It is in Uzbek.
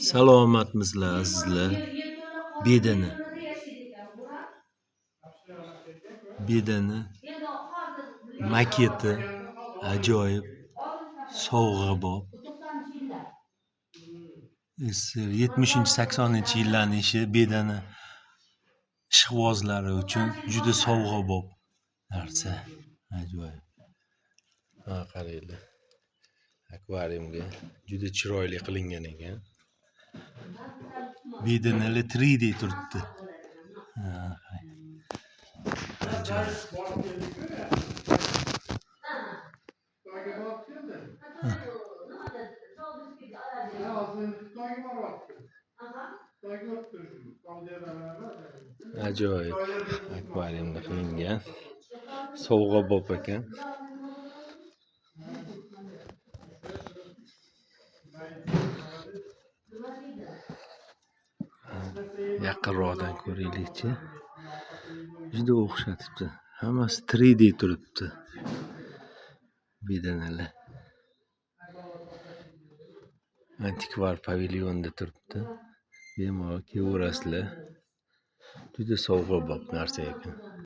Salomatmisizlar, azizlar? Bedana. Bedana maketi ajoyib sovg'abop. 70-80-yillarning ishi. Bedana ishqibozlari uchun juda sovg'abop narsa. Ajoyib. Ha, qaranglar. Akvariumga juda chiroyli qilingan ekan. Bedanalar 3D turibdi. Ha, ajoyib. Ajoyib akvariumda qilingan. Sovg'abop ekan. Yaqinroqdan ko'raylikchi. Juda o'xshatibdi. Hammasi 3D turibdi. Bedanalar. Antikvar pavilyonda turibdi. Bemalol kelaverasizlar. Juda sovg'abop narsa ekan.